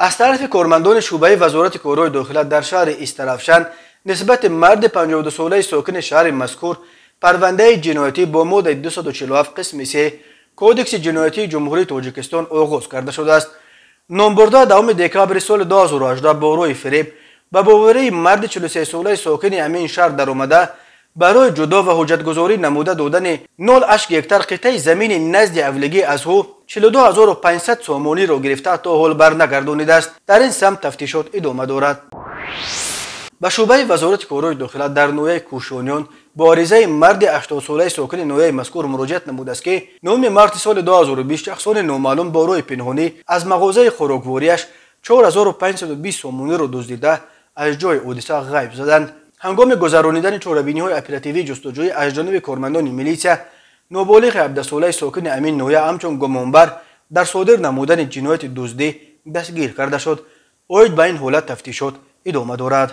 Аз тарафи кормандони шӯъбаи Вазорати корҳои дохила дар шаҳри Истаравшан нисбати марди 52-солаи сокини шаҳри мазкур парвандаи ҷиноятӣ бо моддаи 247 қисми 3 Кодекси ҷиноятии Ҷумҳурии Тоҷикистон оғоз карда шудааст. Номбурда 10 декабри соли 2018 бо роҳи фиреб ба боварии марди 43-солаи сокини ҳамин шаҳр даромада барои ҷудо ва ҳуҷҷатгузорӣ намуда додани 0,8 гектар қитъаи замини назди авлигӣ аз ӯ 42 500 сомониро гирифта, то ҳол барнагардонидааст. Дар ин самт тафтишот идома дорад. Ба шӯъбаи Вазорати корҳои дохила дар ноҳияи Кӯшониён бо аризаи марди 80-солаи сокини ноҳияи мазкур муроҷиат намудааст, ки 9 марти соли 2020 шахсони номаълум бо роҳи пинҳонӣ аз мағозаи хӯроквориаш 4520 сомониро дуздида, аз ҷои ҳодиса ғайб заданд. Ҳангоми гузаронидани чорабиниҳои оперативии ҷустуҷӯӣ аз ҷониби кормандони милитсия ноболиғи 17-солаи сокини ҳамин ноҳия ҳамчун гумонбар дар содир намудани ҷинояти дуздӣ дастгир карда шуд. Оид ба ин ҳолат тафтишот идома дорад.